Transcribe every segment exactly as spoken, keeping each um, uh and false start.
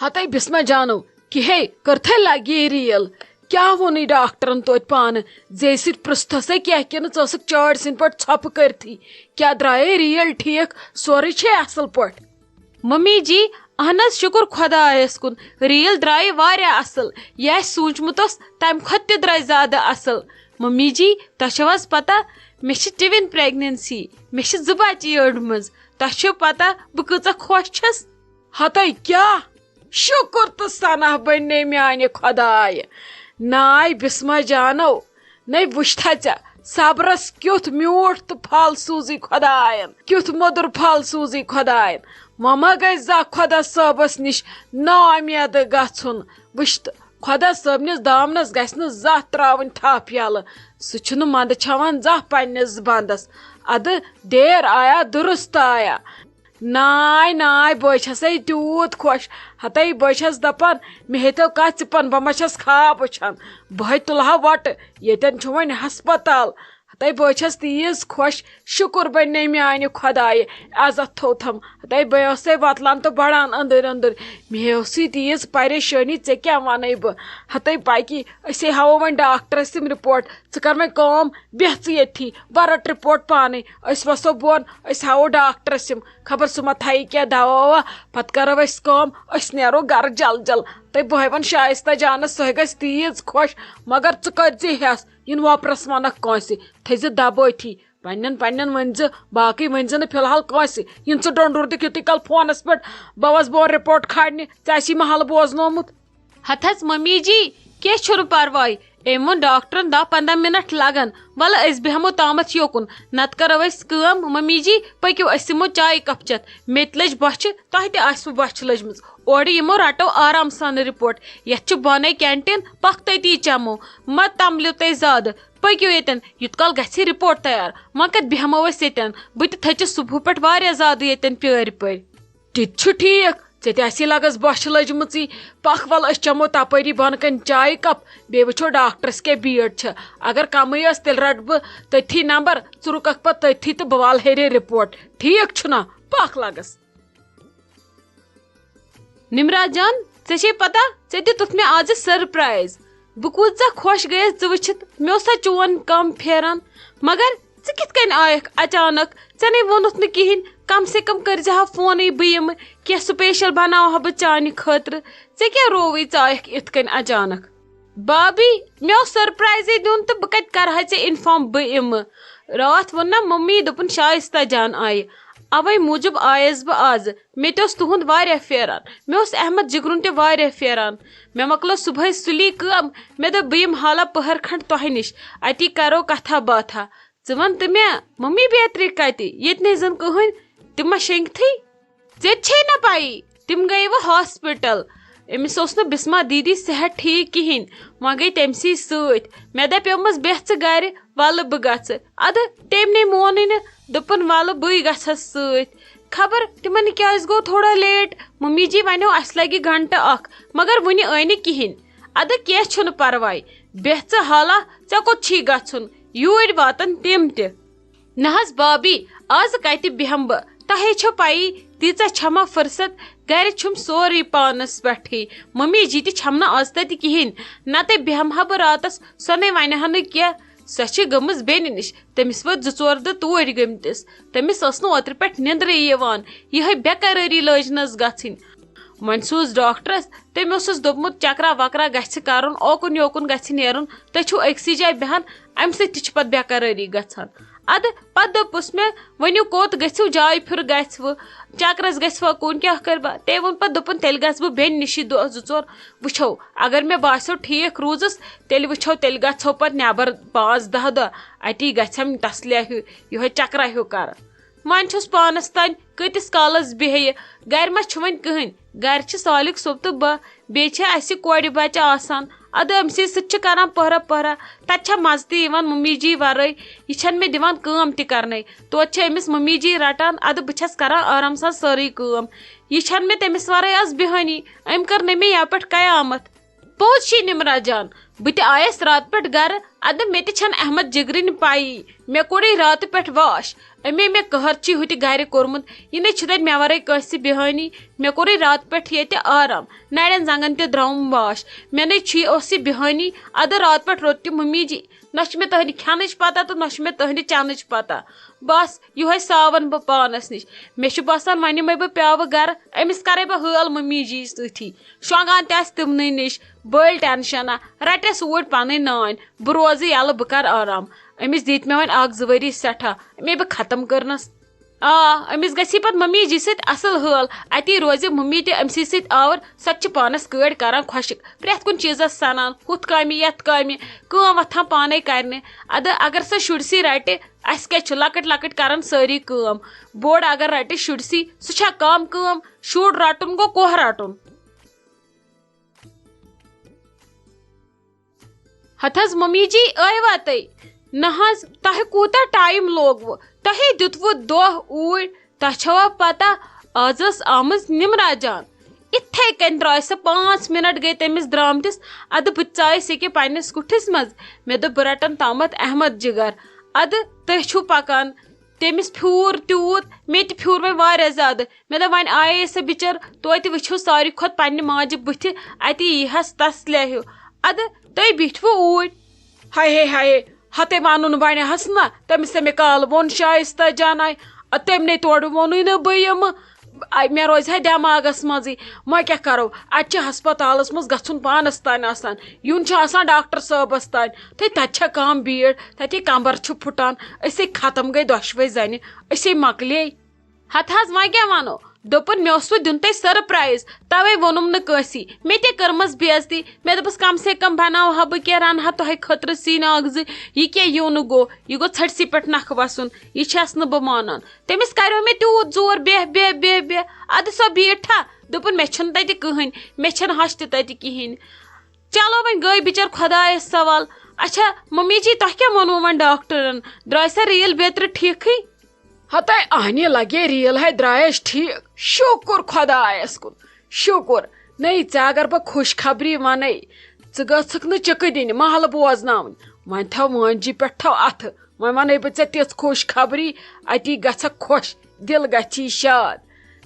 ہتے بسمہ جانو، کِہے کٔرتھے لگی ریل۔ کیٛاہ ووٚنُے ڈاکٹرن توتہِ پانہٕ؟ زے سۭتۍ پرٛژھتھسے کینٛہہ کِنہٕ ژٕ ٲسٕکھ چٲڑۍ سٕنٛدۍ پٲٹھۍ ژھۄپہٕ کٔرتھٕے؟ کیٛاہ درٛایے ریل ٹھیٖک؟ سورُے چھے اصل پٲٹھۍ؟ ممی جی، اہن حظ، شُکُر خۄدایس کُن، ریل درٛایہِ واریاہ اصل۔ یہِ اسہِ سوٗنٛچمُت اوس، تمہِ کھۄتہٕ تہِ درٛایہِ زیادٕ اصل۔ ممی جی، تۄہہِ چھو حظ پتہ، مےٚ چھِ twin pregnancy، مےٚ چھِ زٕ بچہِ یٔڈ منٛز۔ تۄہہِ چھو پتہ بہٕ کۭژاہ خۄش چھس؟ ہتے کیٛاہ؟ شُکُر تہٕ ثنا بنے میانہِ خۄدایہِ۔ ناے بسمہ جانو، نے وٕچھتھا ژےٚ صبرس کیُتھ میوٗٹھ تہٕ پھل سوٗزٕے خۄداین، کیُتھ مۄدُر پھل سوٗزٕے خۄداین۔ وۄنۍ ما گژھِ زانٛہہ خۄدا صٲبس نِش نااُمید گژھُن؟ وٕچھ تہٕ، خۄدا صٲبنِس دامنس گژھِ نہٕ زانٛہہ ترٛاوٕنۍ تھپھ یلہٕ۔ سُہ چھُنہٕ منٛدٕ چھاوان زانٛہہ پننِس بندس۔ ادٕ دیر آیا درست آیا۔ ناے ناے، بہٕ چھسے تیوٗت خۄش۔ ہتے بہٕ چھس دپان، مےٚ ہیتو کتھ ژٕ پن، بہٕ ما چھس خواب وٕچھان؟ بہٕ ہے تُلہٕ ہا وۄٹہٕ، ییٚتٮ۪ن چھُ وۄنۍ ہسپتال۔ ہتے بہٕ چھس تیٖژ خۄش، شُکُر بنے میانہِ خۄدایہِ، عزت تھوٚوتھم۔ ہتے بہٕ ٲسے وۄتلان تہٕ بڑان أنٛدٕرۍ أنٛدٕرۍ۔ مےٚ ٲسٕے تیٖژ پریشٲنی، ژےٚ کیٛاہ ونے بہٕ؟ ہتے پکی، أسے ہاوو وۄنۍ ڈاکٹرس یِم رپورٹ۔ ژٕ کر وۄنۍ کٲم، بیٚہہ ژٕ ییٚتھی، بہٕ رٹہٕ رپورٹ پانے۔ أسۍ وسو بۄن، أسۍ ہاوو ڈاکٹرس یِم، خبر سُہ ما تھایہِ کینٛہہ دوا ووا۔ پتہٕ کرو أسۍ کٲم، أسۍ نیرو گرٕ جل جل۔ تہٕ بہٕ ہے ونہٕ شایستہ جانس، سۄ ہے گژھِ تیٖژ خۄش۔ مگر ژٕ کٔرۍ زِ ہٮ۪س، یِنہٕ وۄپرس ونکھ کٲنٛسہِ، تھٲیزِ دبٲوتھی۔ پننٮ۪ن پننٮ۪ن ؤنۍ زِ، باقٕے ؤنۍ زِ نہٕ فی الحال کٲنٛسہِ۔ یِن ژٕ ڈۄنڈور دِکھ یُتُے کل فونس پٮ۪ٹھ، بہٕ وسہٕ بۄن رپورٹ کھارنہِ، ژےٚ آسی محلہٕ بوزنومُت۔ ہتھ حظ ممی جی، کینٛہہ چھُنہٕ پرواے۔ أمۍ ووٚن ڈاکٹرن دَہ پنٛداہ منٹ لگن۔ ولہٕ أسۍ بیٚہمو تامتھ یوکُن، نتہٕ کرو أسۍ کٲم۔ ممی جی، پٔکِو أسۍ یِمو چایہِ کپ چٮ۪تھ۔ مےٚ تہِ لٔج بۄچھِ، تۄہہِ تہِ آسِوٕ بۄچھِ لٔجمٕژ۔ اورٕ یِمو رٹو آرام سان رپورٹ۔ یتھ چھُ بۄنے canteen، پکھ تٔتی چمو۔ مہ تمبلِو تُہۍ زیادٕ۔ پٔکِو ییٚتٮ۪ن، یُت کال گژھِ رپورٹ تیار۔ وۄنۍ کتہِ بیٚہمو أسۍ ییٚتٮ۪ن؟ بہٕ تہِ تھٔچِس صبحہٕ پٮ۪ٹھ واریاہ زیادٕ ییٚتٮ۪ن پیٲرۍ پٲرۍ۔ تہِ تہِ چھُ ٹھیٖک، ژےٚ تہِ آسی لگس بۄچھِ لٔجمٕژٕے۔ پکھ ول، أسۍ چمو تپٲری بۄنہٕ کنہِ چایہِ کپ، بیٚیہِ وٕچھو ڈاکٹرس کیٛاہ بیٖڑ چھےٚ۔ اگر کمٕے ٲس، تیٚلہِ رٹہٕ بہٕ تٔتھی نمبر، ژٕ رُککھ پتہٕ تٔتھی تہٕ بہٕ والہٕ ہیٚرے رپورٹ۔ ٹھیٖک چھُنا؟ پکھ لگس۔ نمرا جان، ژےٚ چھے پتہ، ژےٚ دیُتُتھ مےٚ آزٕ surprise۔ بہٕ کۭژاہ خۄش گٔیَس ژٕ وٕچھِتھ۔ مےٚ اوس سا چون کم پھیران، مگر ژٕ کِتھ کٔنۍ آیکھ اچانک؟ ژےٚ نے ووٚنُتھ نہٕ کِہیٖنۍ۔ کم سے کم کٔرۍ زِ ہا فونٕے، بہٕ یِمہٕ، کینٛہہ special بناوٕ ہا بہٕ چانہِ خٲطرٕ۔ ژےٚ کیٛاہ رووُے، ژٕ آیکھ اِتھ کٔنۍ اچانک؟ بابی، مےٚ اوس surpriseے دیُن تہٕ بہٕ کتہِ کرٕ ہا ژےٚ inform بہٕ یِمہٕ؟ راتھ ووٚن نا ممی، دوٚپُن شایستہ جان آیہِ، اوے موٗجوٗب آیس بہٕ آزٕ۔ مےٚ تہِ اوس تُہُنٛد واریاہ پھیران۔ مےٚ اوس احمد جگرُن تہِ واریاہ پھیران۔ مےٚ مۄکلٲو صُبحٲے سُلی کٲم۔ مےٚ دوٚپ، بہٕ یِمہٕ حالا پٔہر کھنٛڈ تۄہہِ نِش، اتی کرو کتھا باتھا۔ ژٕ وَن تہٕ مےٚ، ممی بیترِ کتہِ؟ ییٚتہِ نے زن کٕہٕنۍ۔ تِم ما شیٚنگتھٕے؟ ژےٚ تہِ چھے نہ پَیی، تِم گٔیہِ وۄنۍ ہاسپٹل۔ أمِس اوس نہٕ بسمہ دیدی صحت ٹھیٖک کِہیٖنۍ، وۄنۍ گٔے تٔمسٕے سۭتۍ۔ مےٚ دَپیومَس، بیٚہہ ژٕ گرِ، وَلہٕ بہٕ گژھٕ۔ اَدٕ تٔمۍ نے مونُے نہٕ، دوٚپُن، وَلہٕ بٕے گژھس سۭتۍ۔ خبر تِمن کیازِ گوٚو تھوڑا late۔ ممی جی وَنیو، اَسہِ لَگہِ گھنٹہٕ اکھ، مگر وُنہِ آے نہٕ کِہیٖنۍ۔ اَدٕ کینٛہہ چھُنہٕ پرواے، بیٚہہ ژٕ حالا، ژےٚ کوٚت چھی گژھُن؟ یوٗرۍ واتن تِم تہِ۔ نہ حظ بابی، آز کتہِ بیہمہٕ بہٕ؟ تۄہے چھو پَیی، تیٖژاہ چھما فرصت؟ گرِ چھُم سورُے پانس پٮ۪ٹھٕے۔ ممی جی تہِ چھم نہٕ آز تتہِ کِہیٖنۍ، نتہٕ بیہمہٕ ہا بہٕ راتس، سۄ نے ونہِ ہا نہٕ کینٛہہ۔ سۄ چھِ گٔمٕژ بیٚنہِ نِش، تٔمِس وٲتۍ زٕ ژور دۄہ توٗرۍ گٔمتِس۔ تٔمِس ٲس نہٕ اوترٕ پٮ۪ٹھ نیندرٕے یِوان، یِہے بے قرٲری لٲج نس گژھٕنۍ۔ وۄنۍ سوٗز ڈاکٹرس، تٔمۍ اوسُس دوٚپمُت، چکرا وکرا گژھِ کرُن، اوکُن یوکُن گژھِ نیرُن، تُہۍ چھِو أکسٕے جایہِ بیہان، امہِ سۭتۍ تہِ چھِ پتہٕ بے قرٲری گژھان۔ ادٕ پتہٕ دوٚپُس مےٚ، ؤنِو کوٚت گٔژھِو؟ جایہِ پھِر گژھِ وٕ، چکرس گژھِ وٕ کُن، کیٛاہ کرِ بہٕ؟ تٔمۍ ووٚن پتہٕ، دوٚپُن، تیٚلہِ گژھٕ بہٕ بیٚنہِ نِشی دۄہ زٕ ژور، وٕچھو، اگر مےٚ باسیو ٹھیٖک روٗزٕس، تیٚلہِ وٕچھو، تیٚلہِ گژھو پتہٕ نٮ۪بر پانٛژھ دَہ دۄہ، اتی گژھٮ۪م تسلیہ ہیوٗ، یِہوٚے چکرا ہیوٗ کرٕ۔ وۄنۍ چھُس پانس تام کۭتِس کالس بیٚہہِ، گرِ ما چھُ وۄنۍ کٕہٕنۍ؟ گرِ چھِ سالِک صٲب تہٕ بہٕ، بیٚیہِ چھِ اَسہِ کورِ بچہِ آسان۔ ادٕ أمۍ سٕے سۭتۍ چھِ کران پٔہرا پٔہرا۔ تتہِ چھا مزٕ تہِ یِوان ممی جی ورٲے؟ یہِ چھَنہٕ مےٚ دِوان کٲم تہِ کرنے۔ توتہِ چھِ أمِس ممی جی رٹان، ادٕ بہٕ چھَس کران آرام سان سٲرٕے کٲم۔ یہِ چھَنہٕ مےٚ تٔمِس ورٲے آز بیہٲنی۔ أمۍ کٔر نہٕ مےٚ یپٲٹھۍ قیامت۔ پوٚز چھُے نمرا جان، بہٕ تہِ آیس راتہٕ پٮ۪ٹھ گرٕ، ادٕ مےٚ تہِ چھنہٕ احمد جگرٕنۍ پَیی۔ مےٚ کوٚڑُے راتہٕ پٮ۪ٹھ واش، أمۍ مےٚ قہر چھُے ہُتہِ گرِ کوٚرمُت، یہِ نے چھُ تتہِ مےٚ ورٲے کٲنٛسہِ بیہٲنی۔ مےٚ کوٚرُے راتہٕ پٮ۪ٹھ ییٚتہِ آرام، نرٮ۪ن زنگن تہِ درٛاوُم واش۔ مےٚ نے چھُے اوس یہِ بیہٲنی، ادٕ راتہٕ پٮ۪ٹھ روٚٹ تہِ مُمی جی۔ نہ چھُ مےٚ تُہنٛدِ کھٮ۪نٕچ پتہ تہٕ نہ چھُ مےٚ تُہنٛدِ چٮ۪نٕچ پتہ۔ بس، یِہوٚے ساون بہٕ پانس نِش۔ مےٚ چھُ باسان، وۄنۍ یِمے بہٕ پیٛاوٕ گرٕ، أمِس کرے بہٕ حٲل مُمی جی سۭتی۔ شۄنٛگان تہِ آسہِ تِمنٕے نِش۔ بٔلۍ ٹینشنا، رٹٮ۪س اوٗرۍ پنٕنۍ نانۍ۔ بہٕ روزٕ یَلہٕ، بہٕ کرٕ آرام۔ أمِس دِتۍ مےٚ وۄنۍ اکھ زٕ ؤری سٮ۪ٹھاہ، أمے بہٕ ختم کٔرنس۔ آ، أمِس گژھی پتہٕ ممی جی سۭتۍ اصل حٲل۔ اتی روزِ ممی تہِ أمسٕے سۭتۍ آور۔ سۄ تہِ چھِ پانس کٲڑۍ کران خۄشک، پرٛٮ۪تھ کُنہِ چیٖزس سنان، ہُتھ کامہِ یتھ کامہِ، کٲم وۄتھان پانے کرنہِ۔ ادٕ اگر سۄ شُرۍ سٕے رٹہِ، اسہِ کیٛاہ چھُ، لۄکٕٹۍ لۄکٕٹۍ کران سٲری کٲم۔ بوٚڑ اگر رٹہِ شُرۍ سٕے، سُہ چھا کم کٲم؟ شُر رٹُن گوٚو کوہ رٹُن۔ ہتہٕ حظ ممی جی، ٲیوا تُہۍ؟ نہ حظ، تۄہہِ کوٗتاہ ٹایم لوگوٕ؟ تۄہے دیُتوٕ دۄہ اوٗرۍ، تۄہہِ چھوا پتہ، آز ٲس آمٕژ نمرا جان۔ اِتھے کٔنۍ درٛاے سۄ، پانٛژھ منٹ گٔے تٔمِس درٛامتِس۔ ادٕ بہٕ تہِ ژایس ییٚکیٛاہ پننِس کُٹھِس منٛز۔ مےٚ دوٚپ، بہٕ رٹن تامتھ احمد جگر۔ ادٕ تُہۍ چھِو پکان۔ تٔمِس پھیوٗر تیوٗت، مےٚ تہِ پھیوٗر وۄنۍ واریاہ زیادٕ۔ مےٚ دوٚپ، وۄنۍ آیے سۄ بِچٲر توتہِ، وٕچھو ساروی کھۄتہٕ پننہِ ماجہِ بٕتھِ، اتی یی ہس تسلے ہیوٗ۔ ادٕ تُہۍ بیٖٹھوٕ اوٗرۍ۔ ہاے ہے، ہاے ہے، ہتے ونُن بنہِ ہس نہ، تٔمِس تہِ مےٚ کالہٕ ووٚن شایستہ جاناے، ادٕ تٔمۍ نے تورٕ ووٚنُے نہٕ بہٕ یِمہٕ۔ آے، مےٚ روزِ ہا دٮ۪ماغس منٛزٕے، وۄنۍ کیٛاہ کرو، اتہِ چھِ ہسپتالس منٛز گژھُن پانس تانۍ آسان، یُن چھُ آسان ڈاکٹر صٲبس تانۍ، تہٕ تتہِ چھےٚ کم بیٖڑ، تتے کمبر چھُ پھُٹان۔ أسے ختم گٔے دۄشوے زنہِ، أسے مۄکلے۔ ہتہٕ حظ، وۄنۍ کیٛاہ ونو؟ دوٚپُن، مےٚ اوسوٕ دیُن تۄہہِ سرپرایز، توے ووٚنُم نہٕ کٲنٛسی۔ مےٚ تہِ کٔرمٕژ بے عزتی۔ مےٚ دوٚپُس، کم سے کم بناوہا بہٕ کینٛہہ، رنہٕ ہا تۄہہِ خٲطرٕ سِنۍ اکھ زٕ۔ یہِ کیٛاہ یِونہٕ گوٚو؟ یہِ گوٚو ژھٹہِ سٕے پٮ۪ٹھ نکھٕ وسُن۔ یہِ چھَس نہٕ بہٕ مانان۔ تٔمِس کریو مےٚ تیوٗت زور، بیٚہہ، بیٚہہ، بیٚہہ، بیٚہہ۔ ادٕ سۄ بیٖٹھا؟ دوٚپُن، مےٚ چھُنہٕ تتہِ کٕہٕنۍ، مےٚ چھَنہٕ ہش تہِ تتہِ کِہیٖنۍ۔ چلو وۄنۍ گٔے بِچٲر خۄدایس سوال۔ اچھا ممی جی، تۄہہِ کیٛاہ ووٚنوٕ وۄنۍ ڈاکٹرن؟ درٛاے سا ریٖل بیترِ ٹھیٖکھٕے؟ ہتے اہنہِ لگے ریٖل ہے درٛایس ٹھیٖک۔ شُکُر خۄدایس کُن، شُکُر۔ نٔے ژےٚ اگر بہٕ خۄش خبری ونَے، ژٕ گٔژھکھ نہٕ چِکہٕ دِنہِ، محلہٕ بوزناوٕنۍ۔ وۄنۍ تھاو وٲنجہِ پٮ۪ٹھ تھاو اتھٕ۔ وۄنۍ ونَے بہٕ ژےٚ تِژھ خۄش خبری، اتی گژھکھ خۄش، دِل گژھی شاد۔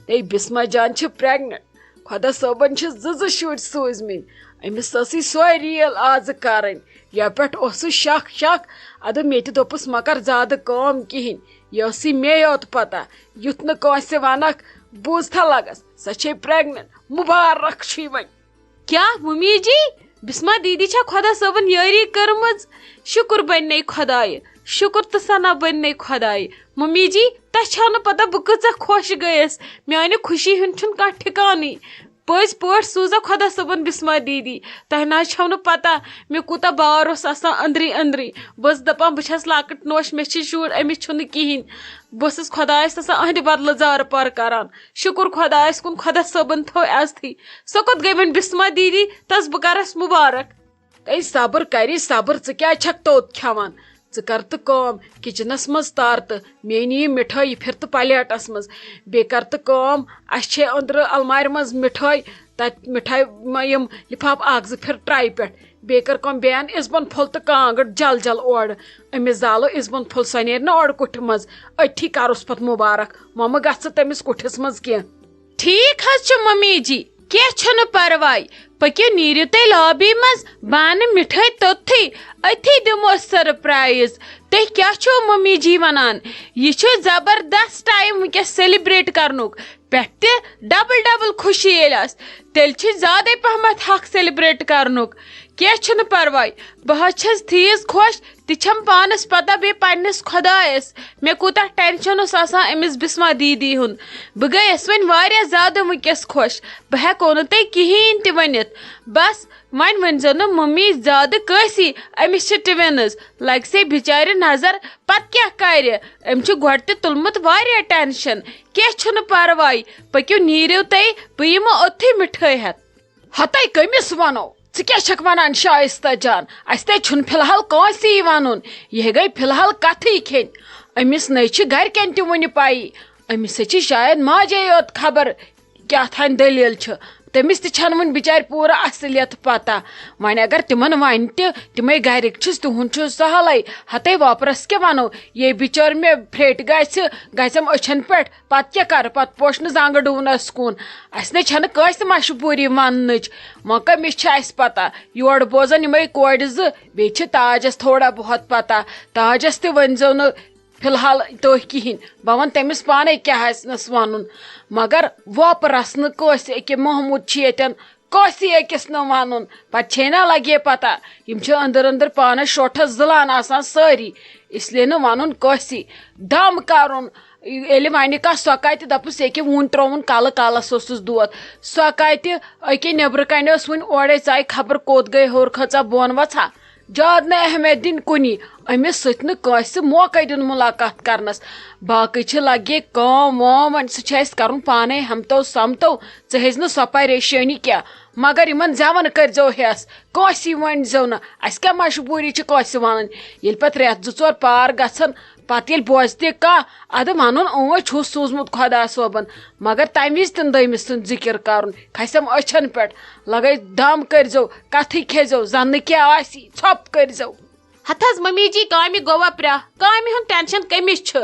ہے بسمہ جان چھِ pregnant۔ خۄدا صٲبن چھِ زٕ زٕ شُرۍ سوٗزمٕتۍ۔ أمِس ٲسٕے سۄے ریٖل آزٕ کرٕنۍ۔ یَوٕ پٮ۪ٹھ اوسُس شک شک۔ ادٕ مےٚ تہِ دوٚپُس، مہ کر زیادٕ کٲم کِہیٖنۍ۔ یہِ ٲسٕے مے یوت پتہ۔ یُتھ نہٕ کٲنٛسہِ ونکھ، بوٗزتھا لگس، سۄ چھے pregnant۔ مُبارک چھُے وۄنۍ۔ کیٛاہ ممی جی، بسمہ دیدی چھا خۄدا صٲبن یٲری کٔرمٕژ؟ شُکُر بننے خۄدایہِ، شُکُر تہٕ ثنا بننے خۄدایہِ۔ ممی جی، تۄہہِ چھو نہٕ پتہ بہٕ کۭژاہ خۄش گٔیس۔ میانہِ خوشی ہُنٛد چھُنہٕ کانٛہہ ٹھِکانٕے۔ پٔزۍ پٲٹھۍ سوٗزا خۄدا صٲبن بسمہ دیدی۔ تۄہہِ نہ حظ چھو نہٕ پتہ مےٚ کوٗتاہ بار اوس آسان أنٛدری أنٛدری۔ بہٕ ٲسٕس دپان، بہٕ چھس لۄکٕٹ نوش، مےٚ چھِ شُر، أمِس چھُنہٕ کِہیٖنۍ۔ بہٕ ٲسٕس خۄدایس آسان أہنٛدِ بدلہٕ زارٕ پار کران۔ شُکُر خۄدایس کُن، خۄدا صٲبن تھٲو عزتھٕے۔ سۄ کوٚت گٔے وۄنۍ بسمہ دیدی؟ تس بہٕ کرس مُبارک۔ ہے صبر کری صبر، ژٕ کیٛازِ چھکھ توٚت کھٮ۪وان؟ ژٕ کر تہٕ کٲم، کچنس منٛز تر تہٕ مے نی یہِ مِٹھٲے، یہِ پھِر تہٕ پلیٹس منٛز۔ بیٚیہِ کر تہٕ کٲم، اسہِ چھے أنٛدرٕ المارِ منٛز مِٹھٲے، تتہِ مِٹھٲے م-، یِم لفاف اکھ زٕ پھِر ٹرٛے پٮ۪ٹھ۔ بیٚیہِ کر کٲم، بیٚیہِ ان اِزبن پھوٚل تہٕ کانٛگٕر جل جل اورٕ۔ أمِس زالو اِزبن پھوٚل، سۄ نیرِ نہ اورٕ کُٹھِ منٛز۔ أتھی کرُس پتہٕ مُبارک، وۄنۍ مہ گژھ ژٕ تٔمِس کُٹھِس منٛز کینٛہہ۔ ٹھیٖک حظ چھُ ممی جی، کینٛہہ چھُنہٕ پرواے۔ پٔکِو نیٖرِو تُہۍ لابی منٛز، بہٕ انہٕ مِٹھٲے توٚتتھٕے، أتھی دِمو سرپرایز۔ تُہۍ کیٛاہ چھِو ممی جی ونان؟ یہِ چھُ زبردست ٹایم وٕنکیٚس سیلبریٹ کرنُک۔ پٮ۪ٹھٕ تہِ ڈبل ڈبل خوشی ییٚلہِ آسہِ، تیٚلہِ چھُ زیادَے پہمتھ حق سیلبریٹ کرنُک۔ کینٛہہ چھُنہٕ پرواے، بہٕ حظ چھَس تیٖژ خۄش، تہِ چھَم پانَس پتہ بیٚیہِ پنٛنِس خۄدایَس، مےٚ کوٗتاہ ٹٮ۪نشَن اوس آسان أمِس بسمہ دیدی ہُنٛد۔ بہٕ گٔیَس وۄنۍ واریاہ زیادٕ وٕنکیٚس خۄش، بہٕ ہٮ۪کو نہٕ تۄہہِ کِہیٖنۍ تہِ ؤنِتھ۔ بس وۄنۍ ؤنۍزیو نہٕ مٔمی زیادٕ کٲنٛسی، أمِس چھِ ٹِوِنٕز، لگہِ سے بِچارِ نظر، پتہٕ کیٛاہ کرِ؟ أمۍ چھُ گۄڈٕ تہِ تُلمُت واریاہ ٹٮ۪نشَن۔ کینٛہہ چھُنہٕ پرواے، پٔکِو نیٖرِو تُہۍ، بہٕ یِمہٕ اوٚتتھٕے مِٹھٲے ہٮ۪تھ۔ ہتے کٔمِس وَنو؟ ژٕ کیٛاہ چھَکھ وَنان شایستہ جان؟ اَسہِ تے چھُنہٕ فی الحال کٲنٛسی وَنُن۔ یہِ گٔے فی الحال کَتھٕے کھیٚنۍ۔ أمِس نے چھِ گَرِکٮ۪ن تہِ وُنہِ پَیی۔ أمِس ہے چھِ شاید ماجے یوت خبر کیٛاہ تھانۍ دٔلیٖل چھِ۔ تٔمِس تہِ چھَنہٕ وُنہِ بِچارِ پوٗرٕ اصلیت پتہ۔ وۄنۍ اگر تِمن ونہِ تہِ، تِمے گرِکۍ چھِس، تِہُنٛد چھُ سہلٕے۔ ہتے وۄپرس کیٛاہ ونو، یے بِچٲر مےٚ پھرٛٹۍ گژھِ، گژھٮ۪م أچھن پٮ۪ٹھ، پتہٕ کیٛاہ کرٕ؟ پتہٕ پوشہٕ نہٕ زنٛگہٕ ڈوٗنس کُن۔ اسہِ نَے چھَنہٕ کٲنٛسہِ مجبوٗری وننٕچ۔ وۄنۍ کٔمِس چھِ اسہِ پتہ؟ یورٕ بوزن یِمے کورِ زٕ، بیٚیہِ چھِ تاجس تھوڑا بہت پتہ۔ تاجس تہِ ؤنۍزیو نہٕ فی الحال تُہۍ کِہیٖنۍ۔ بہٕ وَنہٕ تٔمِس پانَے کیٛاہ آسنَس وَنُن۔ مگر وۄپرَس نہٕ کٲنٛسہِ، أکیٛاہ محموٗد چھِ ییٚتٮ۪ن، کٲنٛسی أکِس نہٕ وَنُن۔ پَتہٕ چھے نا لَگے پَتہ، یِم چھِ أنٛدٕر أنٛدٕر پانَس شوٹھَس زٕلان آسان سٲری، اِسلیے نہٕ وَنُن کٲنٛسی۔ دَم کَرُن، ییٚلہِ وَنہِ کانٛہہ سۄ کَتہِ، دَپُس ییٚکیٛاہ وُنہِ ترٛووُن کَلہٕ، کَلَس اوسُس دود۔ سۄ کَتہِ، أکیٛاہ نیٚبرٕ کَنہِ ٲس وُنہِ اورَے ژاے خبر کوٚت گٔے، ہیوٚر کھٔژا بۄن وۄژھا۔ زیادٕ نہٕ اہمیت دِنۍ کُنی، أمِس سۭتۍ نہٕ کٲنٛسہِ موقعے دیُن مُلاقات کرنس۔ باقٕے چھِ لگے کٲم وٲم، وۄنۍ سُہ چھُ اَسہِ کرُن پانے ہمتو سمتو۔ ژٕ ہیٚزِ نہٕ سۄ پریشٲنی کینٛہہ، مگر یِمن زٮ۪وَن کٔرۍزیو ہٮ۪س، کٲنٛسی ؤنۍزیو نہٕ۔ اَسہِ کیٛاہ مجبوٗری چھِ کٲنٛسہِ وَنٕنۍ؟ ییٚلہِ پتہٕ رٮ۪تھ زٕ ژور پار گژھن، پتہٕ ییٚلہِ بوزِ تہِ کانٛہہ، ادٕ وَنُن، اۭں، چھُس سوٗزمُت خۄدا صٲبن، مگر تَمہِ وِزِ تہِ نہٕ دوٚیمِس سُنٛد ذِکِر کرُن، کھسٮ۪م أچھن پٮ۪ٹھ۔ لگے دم کٔرۍزیو، کتھٕے کھیزیو، زن نہٕ کینٛہہ آسی، ژھۄپہٕ کٔرۍزیو۔ ہتہٕ حظ ممی جی، کامہِ گوٚوا پرٛاہ؟ کامہِ ہُنٛد ٹینشن کٔمِس چھُ؟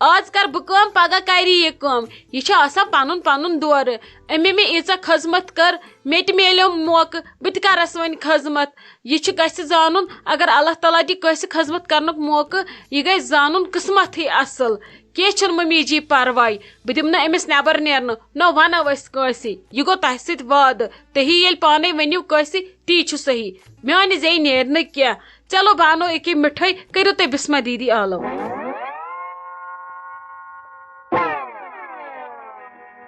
آز کر بہٕ کٲم، پگاہ کری یہِ کٲم۔ یہِ چھِ آسان پنُن پنُن دورٕ۔ أمۍ مےٚ ییٖژاہ خدمت کٔر، مےٚ تہِ میلیو موقعہٕ، بہٕ تہِ کرس وۄنۍ خدمت۔ یہِ چھُ گژھِ زانُن، اگر اللہ تعالیٰ دِ کٲنٛسہِ خدمت کرنُک موقعہٕ، یہِ گژھِ زانُن قٕسمتھٕے اصل۔ کینٛہہ چھُنہٕ ممی جی پرواے، بہٕ دِمہٕ نہٕ أمِس نٮ۪بر نیرنہٕ، نہ ونو أسۍ کٲنٛسہِ۔ یہِ گوٚو تۄہہِ سۭتۍ وعدٕ، تُہی ییٚلہِ پانے ؤنِو کٲنٛسہِ، تی چھُ صحیح۔ میانہِ زیٚیہِ نیرِ نہٕ کینٛہہ۔ چلو بہٕ انو أکیٛاہ مِٹھٲے، کٔرِو تُہۍ بسمہ دیدی عالم۔